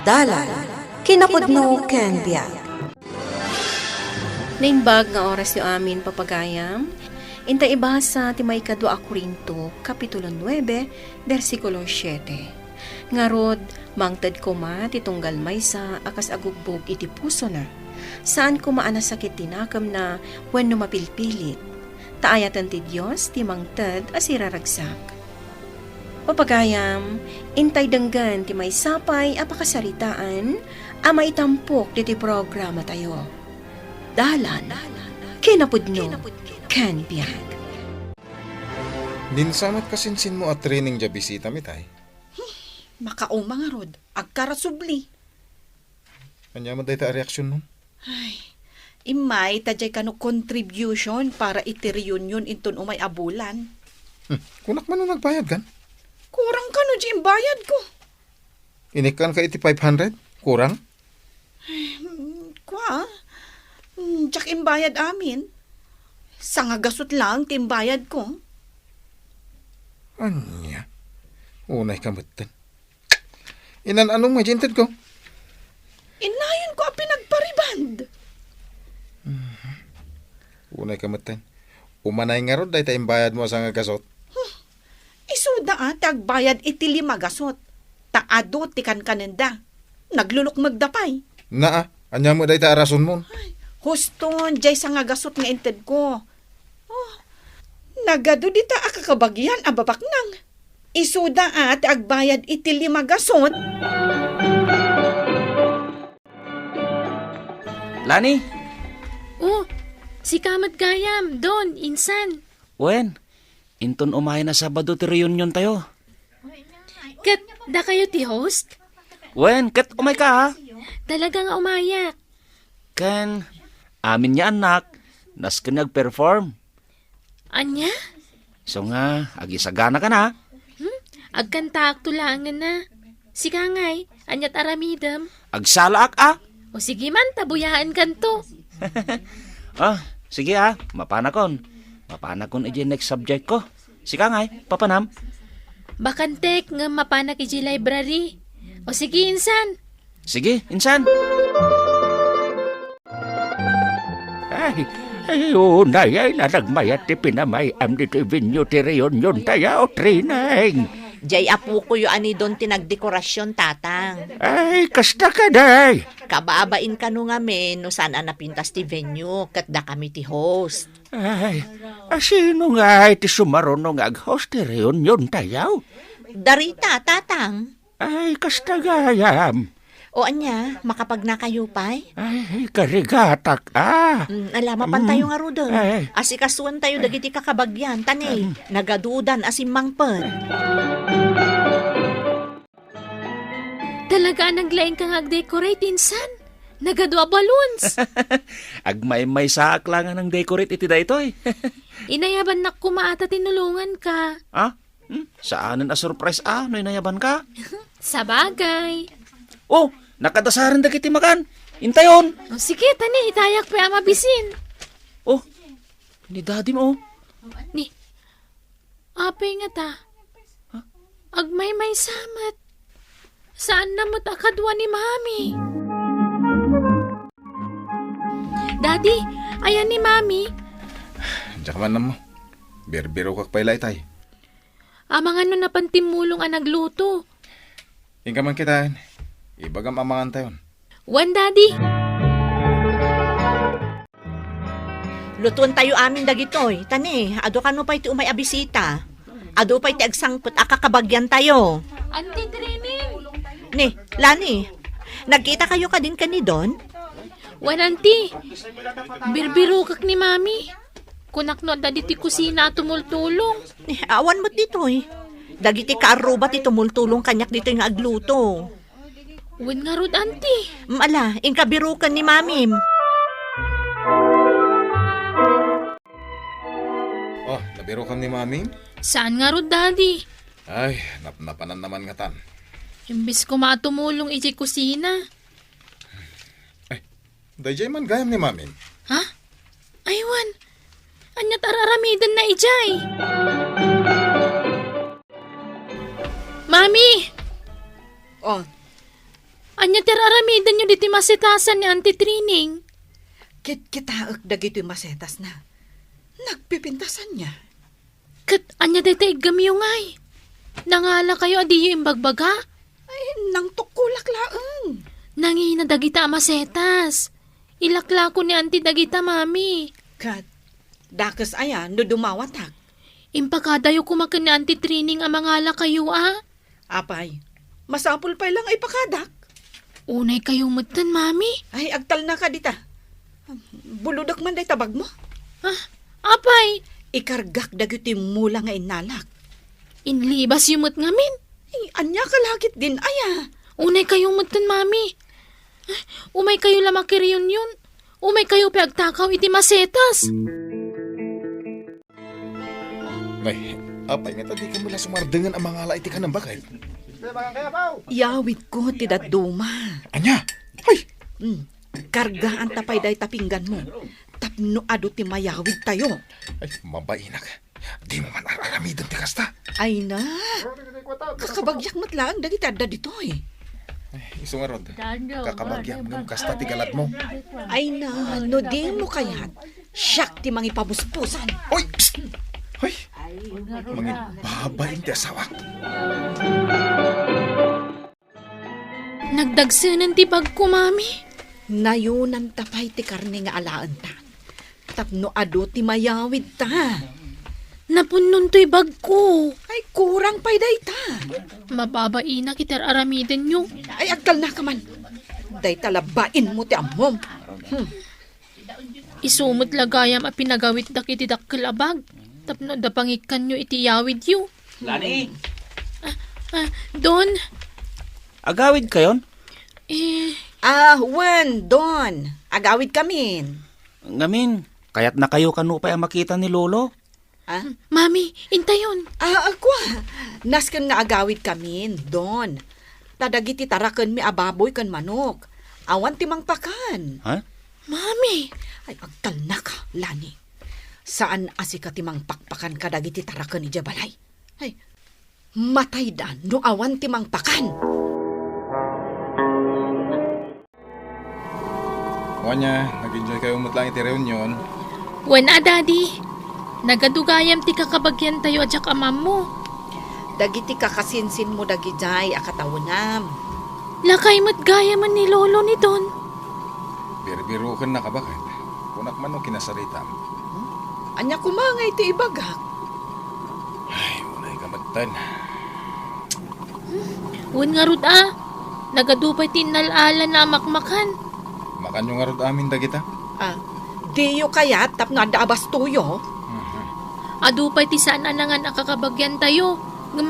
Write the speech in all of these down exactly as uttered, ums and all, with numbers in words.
Dalan, kinapudno ken biag. Naimbag nga orasyo amin, papagayam. Inta ibasa ti maikadua a Corinto, Kapitulo nuebe, bersikulo siete. Ngarud, mangted koma ti tunggal maysa a kas agugbog iti pusona. Saan koma a nasakit ti nakemna wenno mapilpilit. Ta ayaten ti Dios ti mangted a siraragsak. Papagayam, intay denggen ti maysa pay a pakasaritaan a maitampok ditoy programatayo. Dalan, kinapudno, ken biag. Ninsamet kasinsinmo a training diay bisitami, tay? Makauma ngarud, agkarasubli. Ania met dayta a reaksionmo? Ay, immay ta diay kano contribution para iti reunion inton umay a bulan. Hmm, kunak man no nagbayadkan? Kurang kano diay imbayadko. Inikkanka iti five hundred? Kurang? Ay, mm, kua? Mm, diak imbayad amin. Sangagasut laeng ti imbayadko. Ania? Unayka metten. Inan-anong met diay intedko? Innayonko a pinagpariband. Mhm. Unayka metten. Umanay ngarud dayta imbayadmo a sangagasut? Huh. Isuda a ti agbayad iti lima gasut. Ta adu ti kankanenda. Naglulukmegda pay. Naa, ania met dayta a rasonmon? Ay, huston, diay sangagasut nga intedko. Oh, nagadu dita a kakabagian a babaknang. Isuda a ti agbayad iti lima gasut. Lani? Oh, sika met gayam, Don, insan. Wen, inton umayen a Sabado ti reunion tayo. Ket dakayo ti host? Wen, ket umayka, ha? Talaga nga umayak. Ken, amin nga annak, nasken nga agperform. Ania? So nga, agisaganakan, ha? Hmm? Agkantaakto laengen a. Sika ngay, aniat aramidem? Agsalaak, a. O sige man, ta buyaenkanto. Ah, sige, a. Mapanakon. Mapanakon idiay next subject ko. Sika ngay, papanam? Bakantek, ngem mapanak idiay library. O sige, insan. Sige, insan. Ay, ay, unay, ay, nagmayat ti pinamay-am ditoy venue ti reunion tayo, Trineng. Diay apokoyo a ni Don ti nagdekorasion, Tatang. Ay, kasta kadi. Kababain kano ngamin no saan a napintas ti venue, ket dakami ti host. Ay, asino ngay ti sumaruno nga ag-host ti reunion tayo? Darita, Tatang. Ay, kasta gayam. O ania, makapagnakayo pay? Ay, karigatak, a. Mm, ala, mapantayo ngaruden. Ay. Asikasuentayo dagiti kakabagian, ta ni, nagadudan a simmangpet. Talaga a naglaingka nga agdecorate, insan? Nagadu a balloons. Agmaymaysaak la nga nang-decorate iti daytoy. Inayabannak koma a ta tinulonganka. A? Hmm? Saanen a surprise a no inayabanka? Sabagay. O, nakadasaren dagiti makan. Intayon. O, sige, ta ni, itayak pay a mabisin. O, ni Daddy mo. Ni, apay ngata? Ha? Agmaymaysa met. Saanna met a kadua ni Mami? Daddy, ayan ni Mami? Diak man ammo. Birbirokak pay la itay. Amangan no napan timmulong a nagluto. Inka man kitaen. Ibagam amangan tayon. Wen, Daddy. Lutuentayo amin dagitoy. Ta ni, adu kano pay ti umay a bisita. Adu pay ti agsangpet a kakabagiantayo. Auntie Trini. Ni, Lani, nagkitakayo kadin ken ni Don? Wen, Auntie. Birbirokak ni Mami. Kunak no adda ditoy kusina a tumultulong. Ni, awan met ditoy. Dagiti kaarruba ti tumultulong kaniak ditoy nga agluto. Wen ngarud, Auntie. Mm, ala, inka biroken ni Mamim. O, nabirokan ni Mamim? Saan ngarud, Daddy? Ay, napnapananna man ngatan. Imbes koma a tumulong idiay kusina. Ay, daydiay man gayam ni Mamim. Ha? Ay wen, aniat ar-aramidenna idiay? Mami! O, Ania ti ar-aramidenyo ditoy masetasan ni Auntie Trining? Kitkitaek dagitoy masetasna. Nagpipintas ania? Ket ania dayta iggamyo ngay? Nangalakayo a diyo imbagbaga? Ay, nangtukkolak laeng. Nangina dagita a masetas. Ilaklako ni Auntie dagita, Mami. Ket, dakes aya no dumawatak? Impakadayo koma ken ni Auntie Trining a mangalakayo a. Apay, masapul pay lang a ipakadak. Unay kayo metten, Mami. Ay, agtalnaka dita. Bulodek man dayta bagmo. Ah, apay? Ikargak dagiti mula nga innalak. Inlibasyo met ngamin. Ay, ania ka lakit din aya? Unay kayo metten, Mami. Ah, umay kayo la makireunion. Umay kayo pay agtakaw iti masetas. Nay, apay nga ta di kami la sumardengen a mangala iti kanam baket? Iyawidko ti dadduma. Ania? Ay! Hmm. Kargaanta pay dayta pingganmo. Tapno adu ti mayawidtayo. Ay, mabainak. Dimo man ar-aramiden ti kasta. Ay na. Kakabagiak met laeng dagiti adda ditoy. Ay, isu ngarud. Kakabagiak ngem kasta ti galadmo. Ay na, no dimo kayat, siak ti mangipamuspusan. Oy! Psst! Hoy! Mangibabain ti asawak. Nagdagsenen ti bagko, Mami. Nayonanta pay ti karne nga alaenta. Tapno adu ti mayawidta. Napunnon toy bagko. Ay, kurang pay dayta. Mababainak iti ar-aramidenyo. Ay, agtalnaka man. Dayta la bainmo ti ammom. Hmm. Isu met la gayam a pinagawiddak iti dakkel a bag, tapno adda pangikkanyo iti iyawidyo. Lani! Ah, ah, Don? Agawidkayon? Eh. Ah, wen, Don. Agawidkamin. Ngamin, kayatnakayo kano pay a makita ni Lolo? Ah? Mami, intayon. Ah, kua. Nasken nga agawidkamin, Don. Ta dagiti tarakenmi a baboy ken manok, awan ti mangpakan. Ha? Mami! Ay, agtalnaka, Lani. Saan a sika ti mangpakpakan kadagiti taraken idiay balay. Ay, matayda no awan ti mangpakan. Wen a, nag-enjoy kayo met laeng iti reunion? Wen a, Daddy. Nagadu gayam ti kakabagiantayo a diak ammo. Dagiti kakasinsinmo dagidiay a katawenam. Lakay met gayamen ni Lolo ni Don. Birbirokennaka baket. Kunak man no kinasaritam. Hmm? Ania koma nga iti ibagak? Ay, unay ka metten. Wen ngarud a, nagadu pay ti innal-alanna a makmakan. Makanyo ngarud amin dagita? Ah, diyo kayat tapno adda a bastoyo? Mhm. Adu pay ti saan a nangan a kakabagiantayo, ngem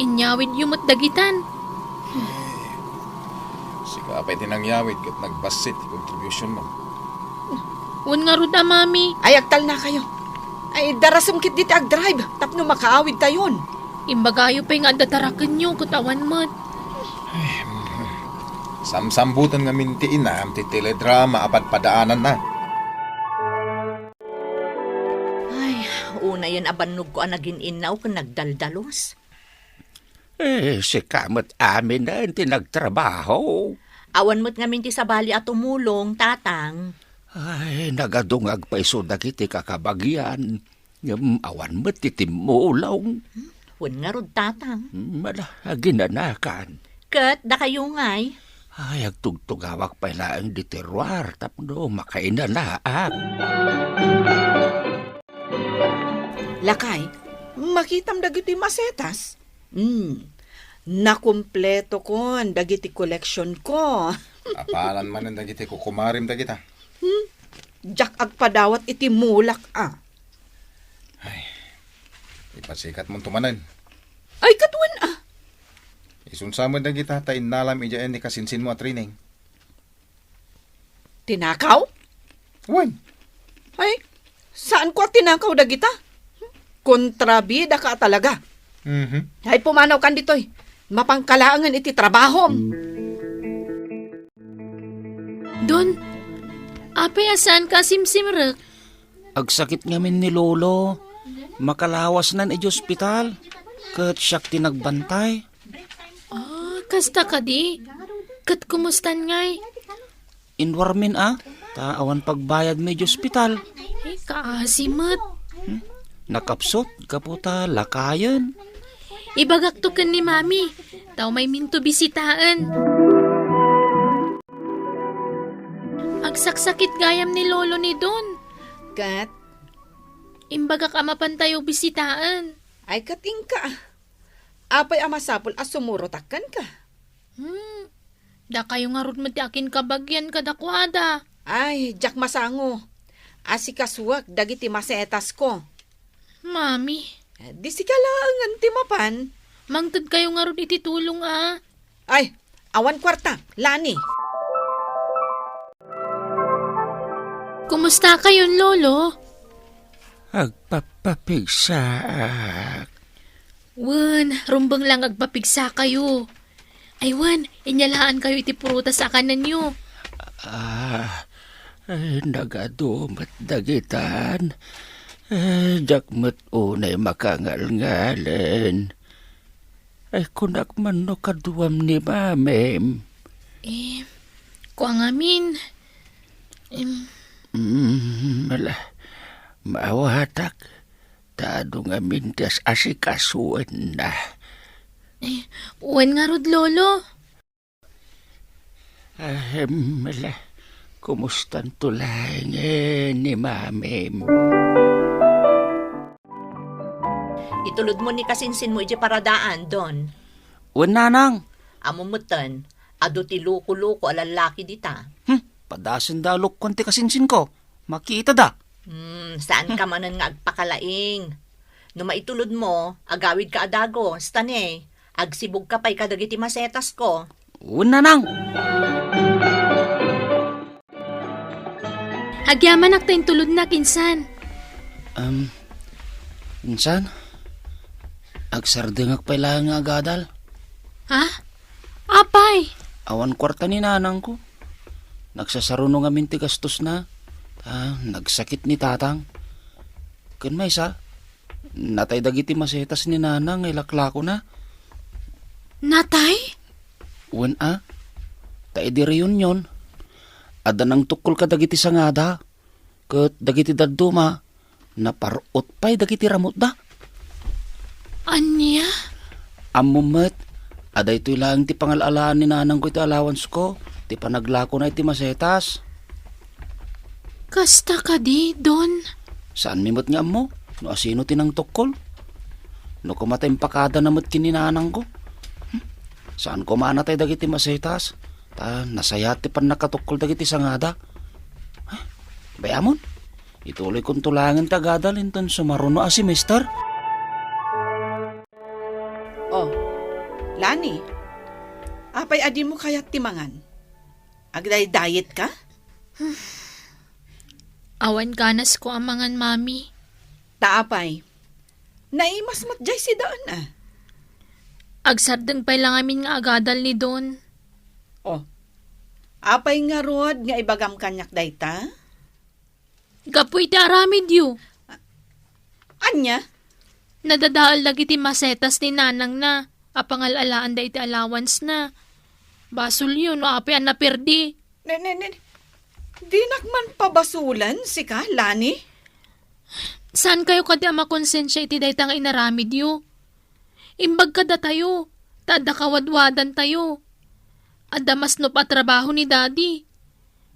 inyawidyo met dagitan. Sika pay ti nangyawid ket nagbassit ti kontribusyonmo. Wen ngarud a, Mami. Ay, agtalnakayo. Ay, darasem ketdi ti agdrive tapno makaawidtayon. Imbagayo pay nga adda tarakenyo ket awan met. Ay, mm. Samsambutan ngamin ti inam ti teledrama a padpadaananna. Ay, unayen a bannogko a nagin-innaw ken nagdaldalus. Eh, sika met aminen ti nagtrabaho. Awan met ngamin ti sabali a tumulong, Tatang. Ay, nagadu nga agpayso dagiti kakabagian. Ngem awan met ti timmulong. Hmm? Wen ngarud, Tatang. Hmm, ala, aginanakan. Ket dakayo ngay? Ay, agtugtugawak pay laeng ditoy ruar tapno makainanaak. Lakay, makitam dagiti masetas? Hmm. Nakumpletokon dagiti koleksionko. Apalan manen dagiti kukumarim dagita. Hmm? Diak agpadawat iti mulak a. Ay, ipasikatmonto manen. Ay, ket wen a. Isunsa met dagita ta innalam idiay ni kasinsinmo a training. Tinakaw? Wen. Ay, saanko a tinakaw dagita? Kontrabidaka a talaga. Mhm. Ay, pumanaw kan ditoy. Mapangkalaangen iti trabahom. Don, apay a saanka a simsimrek? Agsakit ngamin ni Lolo. Makalawasnan idiay ospital. Ket siak ti nagbantay. Ah, kasta kadi? Ket kumustan ngay? Inwarmin a, ta awan pagbayadmi iti ospital. Ay, kaasi met. Hmm? Nakapsut, gapu ta lakayen. Ibagakto ken ni Mami, ta umayminto bisitaen. Agsaksakit gayam ni Lolo ni Don. Ket? Imbagak a mapantayo bisitaen. Ay, ket inka. Apay a masapul a sumurotak kenka? Hmm, dakayo ngarud met ti akinkabagian kadakuada. Ay, diak masango. Asikasuak dagiti masetasko. Mami. Eh, di sika laengen ti mapan. Mangtedkayo ngarud iti tulong a. Ay, awan kuarta, Lani. Kumusta kayon, Lolo? Agpapapigsaak. Wen, rumbeng lang agpapigsakayo. Ay wen, inyalaankayo iti prutas a kanenyo. Ah, ay, nagadu met dagitan. Eh, diak met unay makangalngalen. Ay, kunak man no kaduam ni Mamim. Eh, kua ngamin. Em. Mm, ala, maawatak. Ta adu ngamin ti as-asikasuenna. Eh, wen ngarud, Lolo? Ahem, ala, kumustanto laengen ni Mamim? Itulodmo ni kasinsinmo idiay paradaan, Don. Wen, Nanang. Ammom metten, adu ti loko-loko a lallaki dita. Hmm, padasenda a lokoan ti kasinsinko. Makitada. Hmm, saanka manen nga agpakalaing. No maitulodmo, agawidka a dagus, ta ne, agsibugka pay kadagiti masetasko. Wen, Nanang. Agyamanak ta intulodnak, insan. Um, insan? Agsardengak pay laeng nga agadal. Ha? Apay? Awan kuarta ni nanangko. Nagsasaruno ngamin ti gastosna. Ah, nagsakit ni tatang. Ken maysa, natay dagiti masetas ni nanang nga ilaklakona. Natay? Wen a, ta idi reunion, adda nangtukkol kadagiti sangada, ket dagiti dadduma, napar-ot pay dagiti ramutda. Ania? Ammom met, a daytoy laeng ti pangal-alaan ni nanangko iti allowance-ko, ti panaglakona iti masetas. Kasta kadi, Don? Saanmi met nga ammo no asino ti nangtukkol. No koma ta impakadana met ken ni nanangko. Hmm? Saan koma a natay dagiti masetas, ta nasayaat ti pannakatukkol dagiti sangada. Huh? Bay-amon, ituloykonto laengen ti agadal inton sumaruno a semester. Oh, Lani, apay a dimo kayat ti mangan? Agdaydayetka? Awan ganasko a mangan, Mami. Ta apay? Naimas met jay sidaen a. Agsardeng pay la ngamin nga agadal ni Don. Oh, apay ngarud nga ibagam kaniak dayta? Gapu iti aramidyo. Ania? Nadadael dagiti masetas ni nanangna a pangal-alaanda iti allowance-na. Basolyo no apay a naperdi. Ne, ne, ne. Dinak man pabasulen sika, Lani? Saankayo kadi a makonsensia iti dayta nga inaramidyo? Imbag kadatayo, ta adda kawadwadantayo. Adda masnop a trabaho ni Daddy.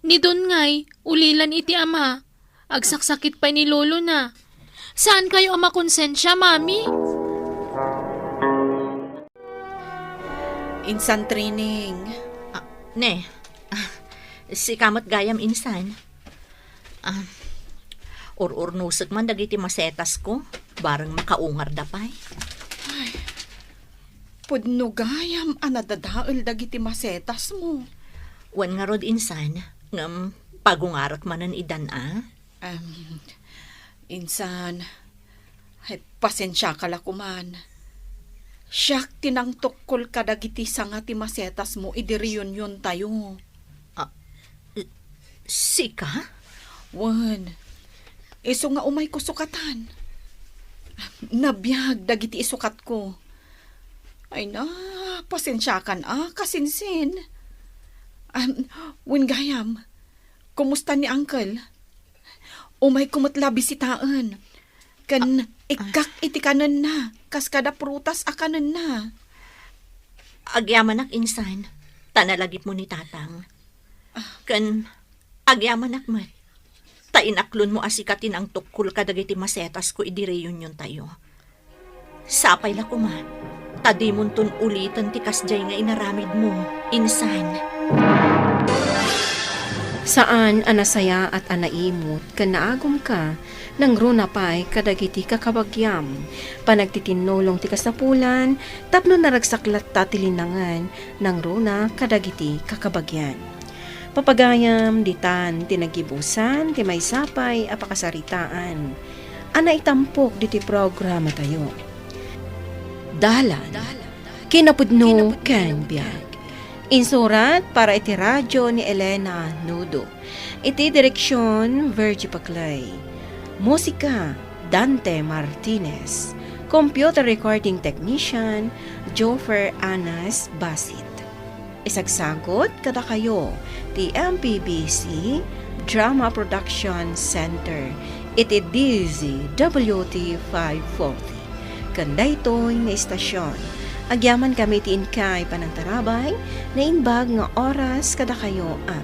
Ni Don ngay, ulilan iti ama. Agsaksakit pay ni lolona. Saankayo a makonsensia, Mami? Insan training. Ah, ne. Ah, sika met gayam, insan. Ah, ur-urnosek man dagiti masetasko, bareng makaungarda pay. Ay, pudno gayam a nadadael dagiti masetasmo. Wen ngarud, insan, ngem pagungarek manen idan a? Em, insan, ay, pasensiaka la koman. Siak ti nangtukkol kadagiti sanga ti masetasmo idi reuniontayo. Ah, sika? Wen, isu nga umayko sukatan. Nabiag dagiti isukatko. Ay na, pasensiakan a, kasinsin. Am, wen gayam, kumusta ni Uncle? Umayko met la bisitaen. Ken ikkak iti kanenna, kas kada prutas a kanenna. Agyamanak insan, ta nalagipmo ni Tatang. Ken agyamanak met, ta inaklonmo a sika ti nangtukkol kadagiti masetasko idi reuniontayo. Sapay la koma, ta dimonton uliten ti kasdiay nga inaramidmo, insan. Saan a nasayaat a naimut ken naagumka, nangruna pay kadagiti kakabagiam. Panagtitinnulong ti kasapulan tapno naragsak latta ti linnangen, nangruna kadagiti kakabagian. Papagayam, ditan ti naggibusan ti maysa pay a pakasaritaan a naitampok diti programatayo. Dalan, kinapudno ken biag. Insurat para iti radyo ni Elena Nudo. Iti direksyon, Virgie Paclay. Musika, Dante Martinez. Computer recording technician, Jofer Anas Basit. Isagsagut kadakayo ti M P B C Drama Production Center iti D Z W T five forty. Ken daytoy nga istasyon, agyamankami ti inkay panangtarabay, naimbag nga oras kadakayo a